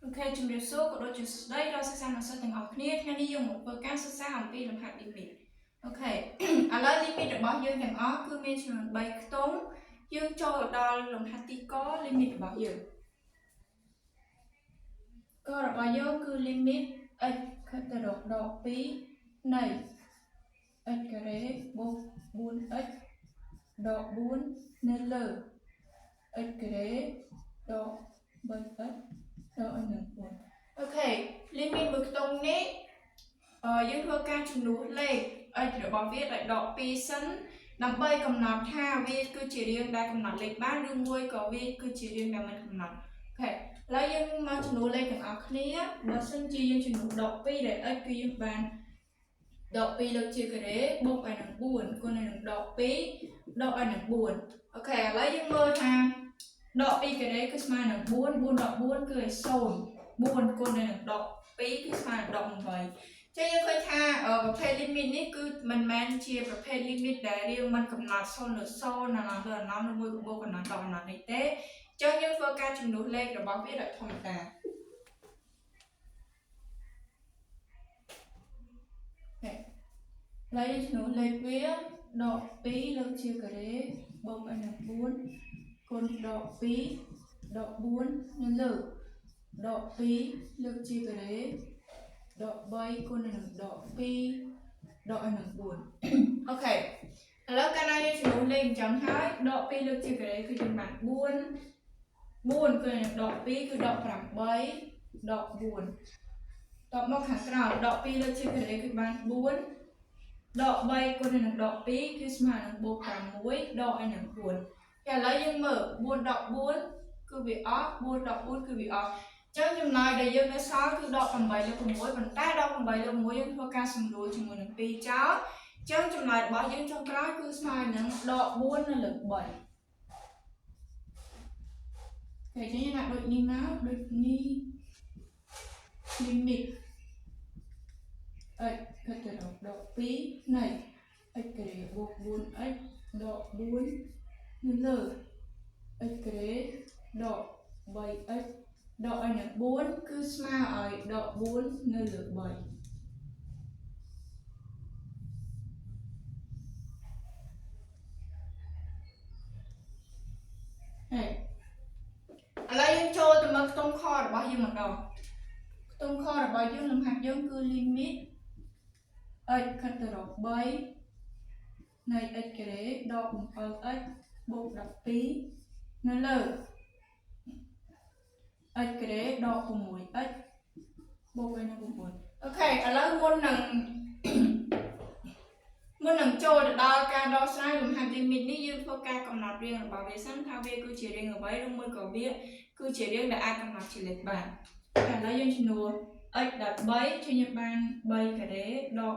OK ជំរាបសួរក៏ដូចជាសួស្តីដល់សិស្សានុសិស្សទាំងអស់គ្នាថ្ងៃនេះយើងមកធ្វើការសិក្សាអំពីលំហាត់ limit OK ឥឡូវ limit របស់យើងទាំងអស់គឺមានចំនួន3ខ្ទង់យើងចូលដល់លំហាត់ទីក limit របស់យើងករបស់យើងគឺ limit x ខិតទៅរកដក2នៃ x ការ៉េបូក 4x ដក4នៅលើ x ការ៉េដក 3x ដកឲ្យនឹង4 OK limit មួយខ្ទង់នេះអឺយើងធ្វើការជំនួសលេខ x របស់វាដោយដក2សិនដើម្បីកំណត់ថាវាគឺជារាងដែលកំណត់លេខបានឬមួយក៏វាគឺជារាងដែលមិនកំណត់ OK ឥឡូវយើងមកជំនួសលេខទាំងអស់គ្នាបើសិនជាយើងជំនួសដក2ដែល x គឺយើងបានដក2លើកជាការ៉េបូកឲ្យនឹង4គុណឲ្យនឹងដក2ដកឲ្យនឹង4 OK ឥឡូវយើងមើលថាដក2ការ៉េគឺស្មើនឹង4 4ដក4គឺឲ្យ0 4គុណនឹងដក2គឺស្មើនឹងដក8ចឹងយើងឃើញថាប្រភេទ limit នេះគឺមិនមែនជាប្រភេទ limit ដែលរាងមិនកំណត់0លើ0ណាឡំលើអណមឬមួយក៏បូកកំណត់ដកកំណត់នេះទេចឹងយើងធ្វើការជំនួសលេខរបស់វាដោយធម្មតាហេឥឡូវយើងជំនួសលេខវាដក2លើកជាការ៉េបូកឲ្យនឹង4គុណដក2ដក4នៅលើដក2លើកជាការ៉េដក3គុណនឹងដក2ដកឲ្យនឹង4 OK ឥឡូវកាលណាយើងជំនួសលេខអញ្ចឹងហើយដក2លើកជាការ៉េគឺយើងបាន4 4គឺនឹងដក2គឺដក8ដក4តបមកខាងក្រោមដក2លើកជាការ៉េគឺបាន4ដក3គុណនឹងដក2គឺស្មើនឹងបូក6ដកឲ្យនឹង4តែឥឡូវយើងមើល4ដក4គឺវាអស់4ដក4គឺវាអស់ចឹងចម្លើយដែលយើងនៅសល់គឺដក8លើ6ប៉ុន្តែដក8លើ6យើងធ្វើការសម្រួលជាមួយនឹង2ចោលចឹងចម្លើយរបស់យើងចុងក្រោយគឺស្មើនឹងដក4នៅលើ3តែចឹងយើងដាក់ដូចនេះមកដូចនេះ limit x ខិតទៅរកដក2នៃ x ការ៉េបូក 4x ដក4នៅលើ x ការ៉េដក 3x ដកឲ្យនឹង4គឺស្មើឲ្យដក4នៅលើ3ហេឥឡូវយើងចូលទៅមើលខ្ទង់ខរបស់យើងម្ដងខ្ទង់ខរបស់យើងលំហាត់យើងគឺ limit x ខិតទៅរក3នៃ x ការ៉េដក 7x បូក12នៅលើ x ការ៉េដក 6x បូកឲ្យនឹង9 OK ឥឡូវមុននឹងចូលទៅដល់ការដោះស្រាយលំហាត់ limit នេះយើងធ្វើការកំណត់រាងរបស់វាសិនថាវាគឺជារាងអ្វីឬមួយក៏វាគឺជារាងដែលអាចកំណត់ជាលេខបានឥឡូវយើងជំនួស x ដល់3ជួយយើងបាន3ការ៉េដក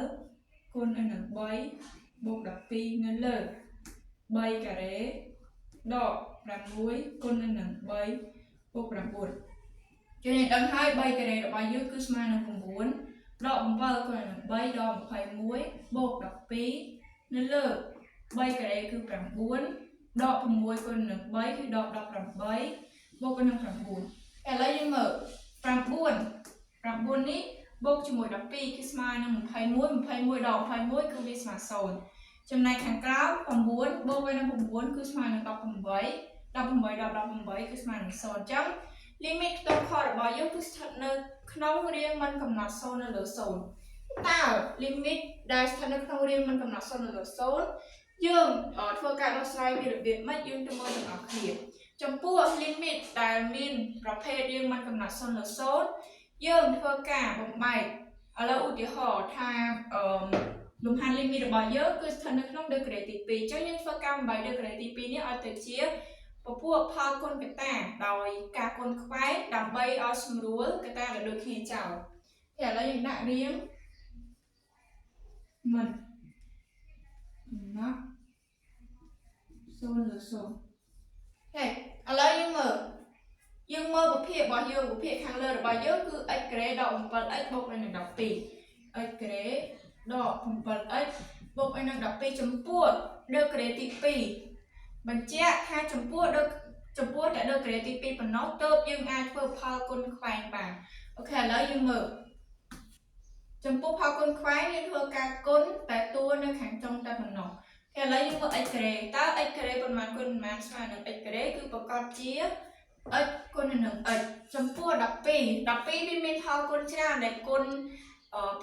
7គុណឲ្យនឹង3បូក12នៅលើ3ការ៉េដក6គុណនឹង3បូក9ជួយយើងដឹងហើយ3ការ៉េរបស់យើងគឺស្មើនឹង9ដក7គុណនឹង3ដក21បូក12នៅលើ3ការ៉េគឺ9ដក6គុណនឹង3គឺដក18បូកនឹង9ឥឡូវយើងមើល9 9នេះបូកជាមួយ12គឺស្មើនឹង21 21ដក21គឺវាស្មើ0ចំណែកខាងក្រោម9បូកនឹង9គឺស្មើនឹង18 18ដល់18គឺស្មើនឹង0អញ្ចឹង limit ខ្ទង់ខរបស់យើងគឺស្ថិតនៅក្នុងរាងមិនកំណត់0នៅលើ0តើ limit ដែលស្ថិតនៅក្នុងរាងមិនកំណត់0នៅលើ0យើងធ្វើការដោះស្រាយវារបៀបម៉េចយើងទៅមើលទាំងអស់គ្នាចំពោះ limit ដែលមានប្រភេទរាងមិនកំណត់0លើ0យើងធ្វើការបំបែកឥឡូវឧទាហរណ៍ថាអឺលំហាត់ limit របស់យើងគឺស្ថិតនៅក្នុង degree ទី2អញ្ចឹងយើងធ្វើការបំបែក degree ទី2នេះឲ្យទៅជាពពួកផលគុណកតាដោយការគុណខ្វែងដើម្បីឲ្យស្រួលកតាដែលដូចគ្នាចោលតែឥឡូវយើងដាក់រាងមិនកំណត់0លើ0ហេឥឡូវយើងមើលយើងមើលពភាគរបស់យើងពភាគខាងលើរបស់យើងគឺ x ការ៉េដក 7x បូកនឹង12 x ការ៉េដក 7x បូកឲ្យនឹង12ចំពោះ degree ទី2 បញ្ជាក់ថាចំពោះដូចចំពោះតែដឺក្រេទី2ប៉ុណ្ណោះទើបយើងអាចធ្វើផលគុណខ្វែងបាន។ OK ឥឡូវយើងមើលចំពោះផលគុណខ្វែងយើងធ្វើការគុណតែតួនៅខាងចុងតែប៉ុណ្ណោះ។ ឥឡូវយើងមើល x ការ៉េតើ x ការ៉េប៉ុន្មានគុណប៉ុន្មានស្មើនឹង x ការ៉េគឺប្រកាសជា x គុណនឹង x ចំពោះ12 12វាមានផលគុណច្រើនដែលគុណ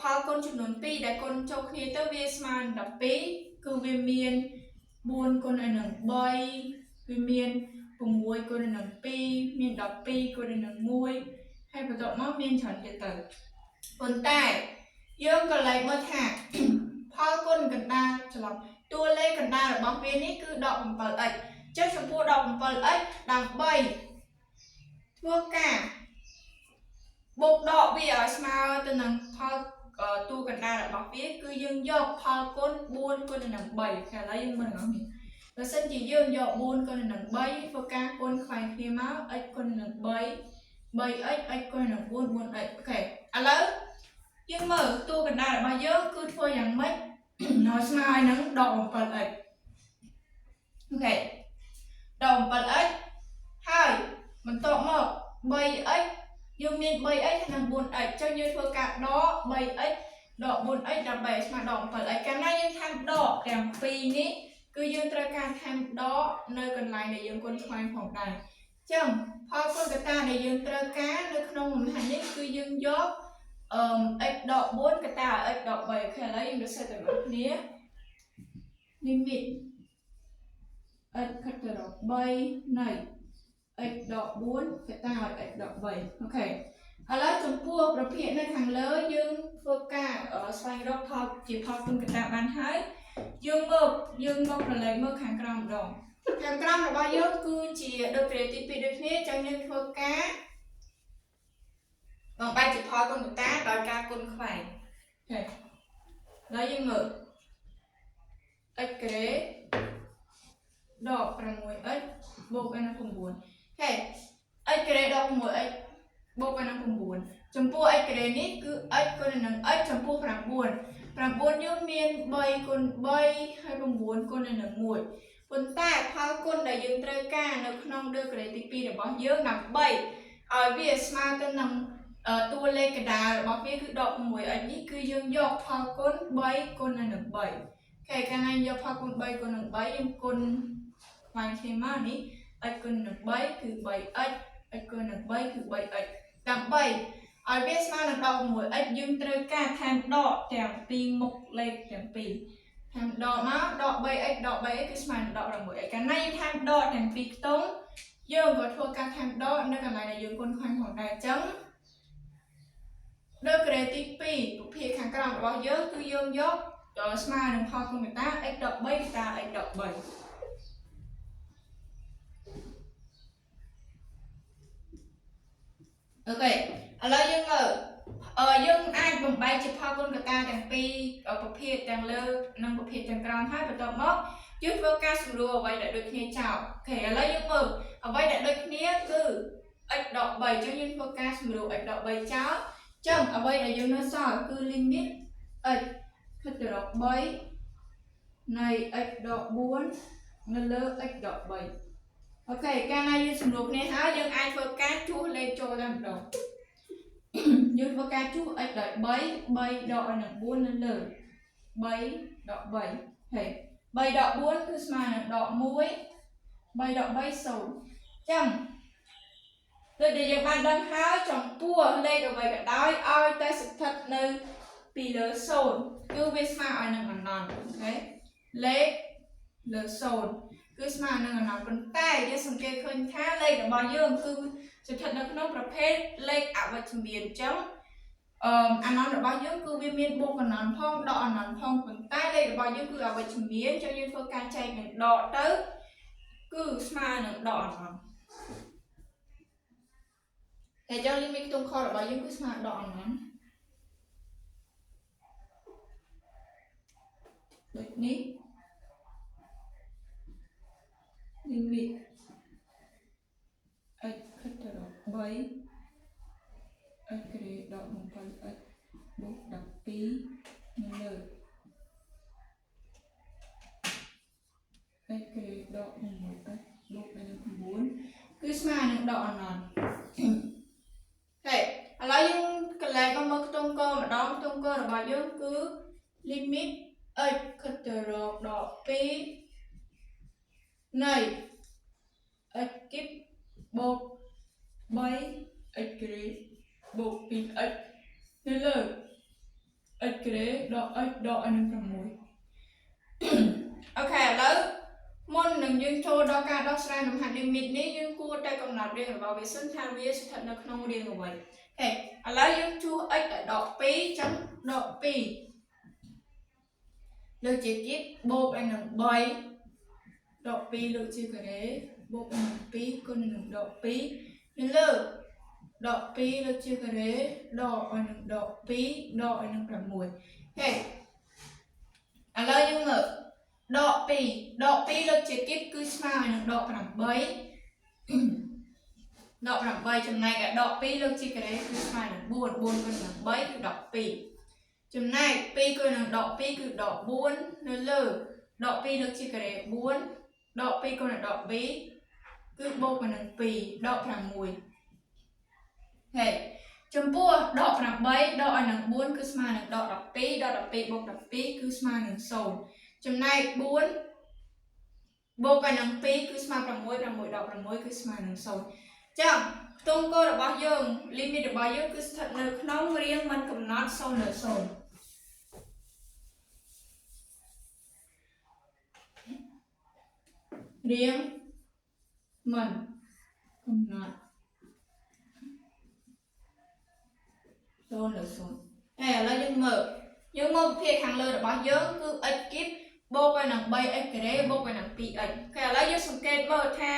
ផលគុណចំនួន2ដែលគុណចូលគ្នាទៅវាស្មើនឹង12គឺវាមាន4គុណនឹង3វាមាន6គុណនឹង2មាន12គុណនឹង1ហើយបន្ទាប់មកមានច្រើនទៀតទៅប៉ុន្តែយើងក៏លេខមើលថា ផលគុណកណ្ដាលច្រឡំតួលេខកណ្ដាលរបស់វានេះគឺដក 7x ចុះចំពោះដក 7x ដើម្បីធ្វើការបូកដកវាឲ្យស្មើទៅនឹងផលតួកណ្ដាលរបស់វាគឺយើងយកផលគុណ4គុណនឹង3ឥឡូវយើងមើលទាំងអស់នេះបើសិនជាយើងយក4គុណនឹង3ធ្វើការគុណខ្វែងគ្នាមក x គុណនឹង3 3x x គុណនឹង4 4x OK ឥឡូវយើងមើលតួកណ្ដាលរបស់យើងគឺធ្វើយ៉ាងម៉េចឲ្យស្មើឲ្យនឹងដក 7x OK ដក 7x ហើយបន្ទាប់មក 3x យើងមាន 3x និង 4x ចឹងយើងធ្វើការដក 3x ដក 4x ដើម្បីឲ្យស្មើដក 7x កាលណាយើងថែមដកទាំងពីរនេះគឺយើងត្រូវការថែមដកនៅកន្លែងដែលយើងគុណខ្វែងផងដែរចឹងផលគុណកតាដែលយើងត្រូវការនៅក្នុងលំហាត់នេះគឺយើងយកអឺ x ដក4កតាឲ្យ x ដក3 OK ឥឡូវយើងទៅសេទាំងអស់គ្នា limit x ខិតទៅរក3នៃ x ដក4កតាឲ្យ x ដក3 OK ឥឡូវចំពោះប្រភេទនៅខាងលើយើងធ្វើការស្វែងរកផលជាផលគុណកតាបានហើយយើងមកយើងមកប្រឡែកមើលខាងក្រោមម្ដងខាងក្រោមរបស់យើងគឺជាដូចគ្រាទី2ដូចគ្នាចឹងយើងធ្វើការបំបែកជាផលគុណកតាដោយការគុណខ្វែង OK ឥឡូវយើងមើល x ការ៉េដក 6x បូកឲ្យនឹង9 OK x ការ៉េដក 6x បូកឲ្យនឹង9ចំពោះ x ការ៉េនេះគឺ x គុណនឹង x ចំពោះ9 9យើងមាន3គុណ3ហើយ9គុណនឹង1ប៉ុន្តែផលគុណដែលយើងត្រូវការនៅក្នុងដឺក្រេទី2របស់យើងដើម្បីឲ្យវាស្មើទៅនឹងតួលេខកណ្ដាលរបស់វាគឺដក 6x នេះគឺយើងយកផលគុណ3គុណនឹង3 OK កាលណាយកផលគុណ3គុណនឹង3យើងគុណខ្វែងគ្នាមកនេះ x គុណនឹង3គឺ 3x x គុណនឹង3គឺ 3x ដើម្បីឲ្យវាស្មើនឹងដក 6x យើងត្រូវការថែមដកទាំងពីរមុខលេខទាំងពីរថែមដកមកដក 3x ដក 3x គឺស្មើនឹងដក 6x កាលណាយើងថែមដកទាំងពីរខ្ទង់យើងក៏ធ្វើការថែមដកនៅកន្លែងដែលយើងគុណខ្វែងផងដែរអញ្ចឹងដល់ក្រេទី2ប្រភេទខាងក្រោមរបស់យើងគឺយើងយកស្មើនឹងផលគុណកតា x ដក3កតា x ដក3 OK ឥឡូវយើងមើលអឺយើងអាចបំបែកជាផលគុណកតាទាំងពីរប្រភេទទាំងលើនិងប្រភេទទាំងក្រោមហើយបន្ទាប់មកយើងធ្វើការសម្រួលអ្វីដែលដូចគ្នាចោល OK ឥឡូវយើងមើលអ្វីដែលដូចគ្នាគឺ x ដក3អញ្ចឹងយើងធ្វើការសម្រួល x ដក3ចោលអញ្ចឹងអ្វីដែលយើងនៅសល់គឺ limit x ខិតទៅរក3នៃ x ដក4នៅលើ x ដក3 OK កាលណាយើងសម្រួលគ្នាហើយយើងអាចធ្វើការជួសលេខចូលតែម្ដងយើងធ្វើការជួស x ដោយ3 3ដកឲ្យនឹង4នៅលើ3ដក3ហេ3ដក4គឺស្មើនឹងដក1 3ដក3 0ចឹងដូចដែលយើងបានដឹងហើយចំពោះលេខអ្វីក៏ដោយឲ្យតែស្ថិតនៅពីលើ0គឺវាស្មើឲ្យនឹងអនន្ត OK លេខលើ0គឺស្មើនឹងអនន្តប៉ុន្តែយើងសង្កេតឃើញថាលេខរបស់យើងគឺស្ថិតនៅក្នុងប្រភេទលេខអវិជ្ជមានអញ្ចឹងអឺអនន្តរបស់យើងគឺវាមានបូកអនន្តផងដកអនន្តផងប៉ុន្តែលេខរបស់យើងគឺអវិជ្ជមានអញ្ចឹងយើងធ្វើការចែកនឹងដកទៅគឺស្មើនឹងដកអនន្តតែចឹងលីមីតខ្ទង់ខរបស់យើងគឺស្មើដកអនន្តដូចនេះ limit x ខិតទៅរក3 x ការ៉េដក 7x បូក12នៅលើ x ការ៉េដក 6x គឺស្មើនឹងដកអនន្តហេឥឡូវយើងកន្លែងមកមើលខ្ទង់គម្ដងខ្ទង់គរបស់យើងគឺ limit x ខិតទៅរកដក2នៃ x គីបបូក 3x ក្រេបូក 2x នៅលើ x ក្រេដក x ដកឲ្យនឹង6អូខេឥឡូវមុននឹងយើងចូលដល់ការដោះស្រាយលំហាត់ limit នេះយើងគួរតែកំណត់រាងរបស់វាសិនថាវាស្ថិតនៅក្នុងរាងអ្វីហេឥឡូវយើងជួស x ឲ្យដក2អញ្ចឹងដក2លើកជាគីបបូកឲ្យនឹង3ដក2លើកជាការ៉េបូកឲ្យនឹង2គុណនឹងដក2នៅលើដក2លើកជាការ៉េដកឲ្យនឹងដក2ដកឲ្យនឹង6ហេឥឡូវយើងមើលដក2ដក2លើកជាគីបគឺស្មើឲ្យនឹងដក8ដក8ចំណែកឯដក2លើកជាការ៉េគឺស្មើនឹង4 4គុណនឹង3គឺ12ចំណែក2គុណនឹងដក2គឺដក4នៅលើដក2លើកជាការ៉េ4ដក2គុណនឹងដក2គឺបូកនឹង2ដក6ហេចំពោះដក8ដកឲ្យនឹង4គឺស្មើនឹងដក12ដក12បូក12គឺស្មើនឹង0ចំណែក4បូកឲ្យនឹង2គឺស្មើ6 6ដក6គឺស្មើនឹង0ចឹងខ្ទង់គោរបស់យើង limit របស់យើងគឺស្ថិតនៅក្នុងរាងមិនកំណត់0លើ0រាងមិនកំណត់0លើ0ហើយឥឡូវយើងមើលយើងមកវិភាគខាងលើរបស់យើងគឺ x គីបបូកឲ្យនឹង 3x ការ៉េបូកឲ្យនឹង 2x គេឥឡូវយើងសង្កេតមើលថា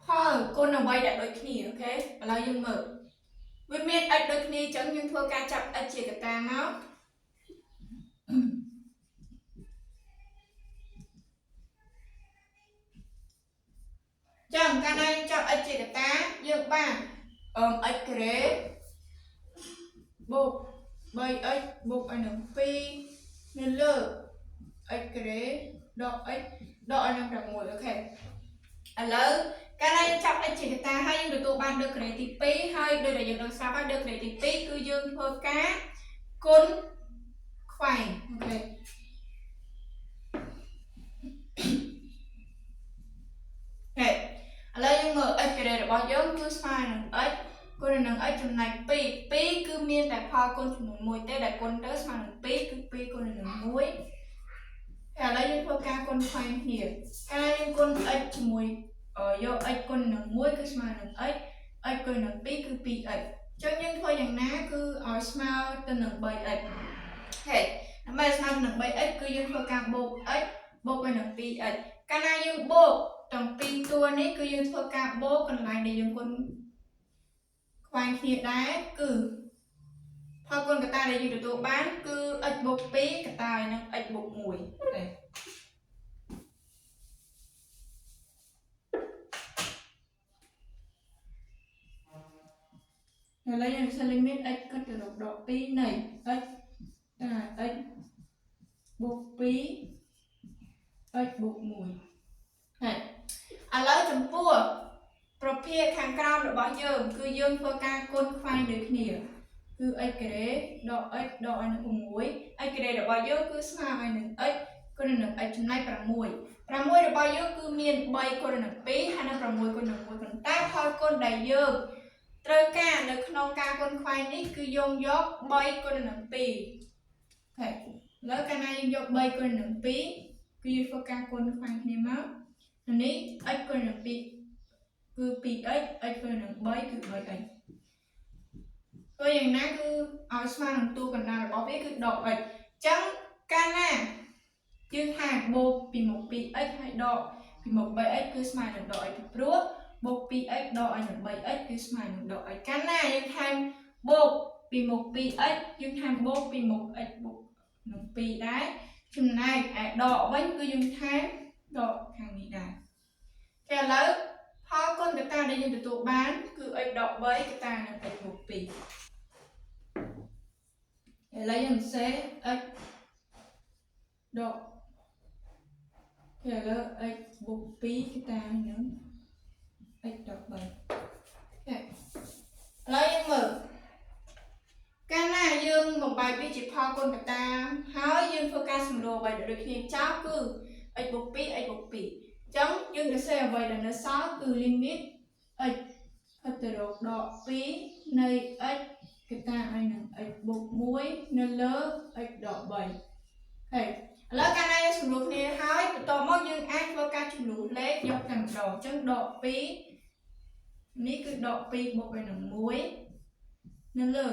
ផលគុណអ្វីដែលដូចគ្នាអូខេឥឡូវយើងមើលវាមាន x ដូចគ្នាអញ្ចឹងយើងធ្វើការចាប់ x ជាកតាមកចឹងកាលណាយើងចាប់ x ជាកតាយើងបានអឺ x ការ៉េបូក 3x បូកឲ្យនឹង2នៅលើ x ការ៉េដក x ដកឲ្យនឹង6អូខេឥឡូវកាលណាយើងចាប់ x ជាកតាហើយយើងទទួលបានដឺក្រេទី2ហើយដោយដែលយើងដឹងស្រាប់ហើយដឺក្រេទី2គឺយើងធ្វើការគុណខ្វែងអូខេហេឥឡូវយើងមើល x ការ៉េរបស់យើងគឺស្មើនឹង x គុណនឹង x ចំណែក2 2គឺមានតែផលគុណចំនួន1ទេដែលគុណទៅស្មើនឹង2គឺ2គុណនឹង1ហើយឥឡូវយើងធ្វើការគុណខ្វែងគ្នាកាលយើងគុណ x ជាមួយយក x គុណនឹង1គឺស្មើនឹង x x គុណនឹង2គឺ 2x អញ្ចឹងយើងធ្វើយ៉ាងណាគឺឲ្យស្មើទៅនឹង 3x ហេដើម្បីស្មើទៅនឹង 3x គឺយើងធ្វើការបូក x បូកឲ្យនឹង 2x កាលណាយើងបូកទាំងពីរតួនេះគឺយើងធ្វើការបូកកន្លែងដែលយើងគុណខ្វែងគ្នាដែរគឺផលគុណកតាដែលយើងទទួលបានគឺ x បូក2កតាឲ្យនឹង x បូក1ទេឥឡូវយើងសិ limit x គិតទៅរកដក2នៃ x តា x បូក2 x បូក1ហើយឥឡូវចំពោះប្រភេទខាងក្រោមរបស់យើងគឺយើងធ្វើការគុណខ្វែងដូចគ្នាគឺ x ការ៉េដក x ដកឲ្យនឹង6 x ការ៉េរបស់យើងគឺស្មើឲ្យនឹង x គុណនឹង x ចំណែក6 6របស់យើងគឺមាន3គុណនឹង2ហើយនិង6គុណនឹង1ប៉ុន្តែផលគុណដែលយើងត្រូវការនៅក្នុងការគុណខ្វែងនេះគឺយើងយក3គុណនឹង2ហេឥឡូវកាលណាយើងយក3គុណនឹង2គឺយើងធ្វើការគុណខ្វែងគ្នាមកនេះ x គុណនឹង2គឺ 2x x គុណនឹង3គឺ 3x ធ្វើយ៉ាងណាគឺឲ្យស្មើនឹងតួកណ្ដាលរបស់វាគឺដក x អញ្ចឹងកាលណាយើងថាបូកពីមុខ 2x ហើយដកពីមុខ 3x គឺស្មើនឹងដក x ពីព្រោះបូក 2x ដកឲ្យនឹង 3x គឺស្មើនឹងដក x កាលណាយើងថែមបូកពីមុខ 2x យើងថែមបូកពីមុខ x បូកនឹង2ដែរចំណែកឯដកវិញគឺយើងថែមដកខាងនេះដែរគេឥឡូវផលគុណកតាដែលយើងទទួលបានគឺ x ដក3កតានឹង x បូក2ឥឡូវយើងសរសេរ x ដកគេឥឡូវ x បូក2កតានឹង ដក3ហេឥឡូវយើងមើលកាលណាយើងបំបែកវាជាផលគុណកតាហើយយើងធ្វើការសម្រួលអ្វីដែលដូចគ្នាចោលគឺ x បូក2 x បូក2អញ្ចឹងយើងសរសេរអ្វីដែលនៅសល់គឺ limit x ខិតទៅរកដក2នៃ x កតាឲ្យនឹង x បូក1នៅលើ x ដក3ហេឥឡូវកាលណាយើងសម្រួលគ្នាហើយបន្ទាប់មកយើងអាចធ្វើការជំនួសលេខយកតែម្ដងអញ្ចឹងដក2នេះគឺដក2បូកឲ្យនឹង1នៅលើ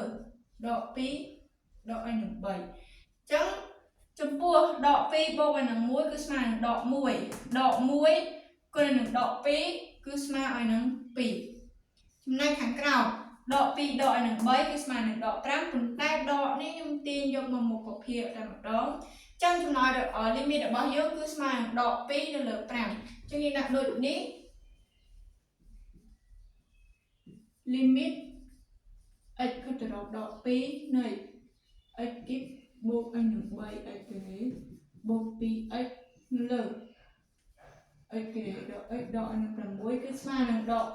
ដក2ដកឲ្យនឹង3អញ្ចឹងចំពោះដក2បូកឲ្យនឹង1គឺស្មើនឹងដក1ដក1គុណនឹងដក2គឺស្មើឲ្យនឹង2ចំណែកខាងក្រោមដក2ដកឲ្យនឹង3គឺស្មើនឹងដក5ប៉ុន្តែដកនេះខ្ញុំទាញយកមកមុខភាគតែម្ដងចឹងចម្លើយ limit របស់យើងគឺស្មើនឹងដក2នៅលើ5ចឹងយើងដាក់ដូចនេះ limit x ខិតទៅរកដក2នៃ x គីបបូកឲ្យនឹង 3x ការ៉េបូក 2x លើ x ការ៉េដក x ដកឲ្យនឹង6គឺស្មើនឹងដក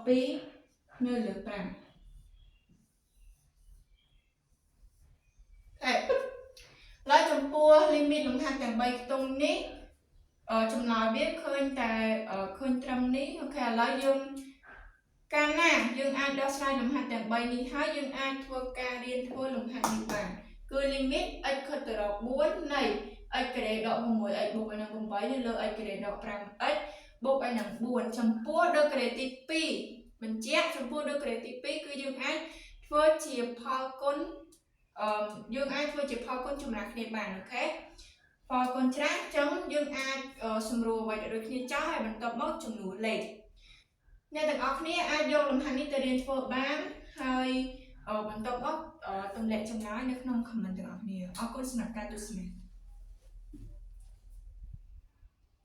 2នៅលើ5ហេឡើយចំពោះ limit លំហាត់ទាំង3ខ្ទង់នេះចម្លើយវាឃើញតែឃើញត្រឹមនេះOK ឥឡូវយើងកាលណាយើងអាចដោះស្រាយលំហាត់ទាំង3នេះហើយយើងអាចធ្វើការរៀនធ្វើលំហាត់នេះបានគឺ limit x ខិតទៅរក4នៃ x ការ៉េដក 6x បូកឲ្យនឹង8នៅលើ x ការ៉េដក 5x បូកឲ្យនឹង4ចំពោះដឺក្រេទី2បញ្ជាក់ចំពោះដឺក្រេទី2គឺយើងអាចធ្វើជាផលគុណអឺយើងអាចធ្វើជាផលគុណចម្រាស់គ្នាបាន OK ផលគុណច្រាស់អញ្ចឹងយើងអាចសម្រួលអ្វីដែលដូចគ្នាចោលហើយបន្ទាប់មកចំនួនលេខអ្នកទាំងអស់គ្នាអាចយកលំហាត់នេះទៅរៀនធ្វើបានហើយបន្ទាប់មកទម្លាក់ចម្លើយនៅក្នុង comment ទាំងអស់គ្នាអរគុណសម្រាប់ការទស្សនា។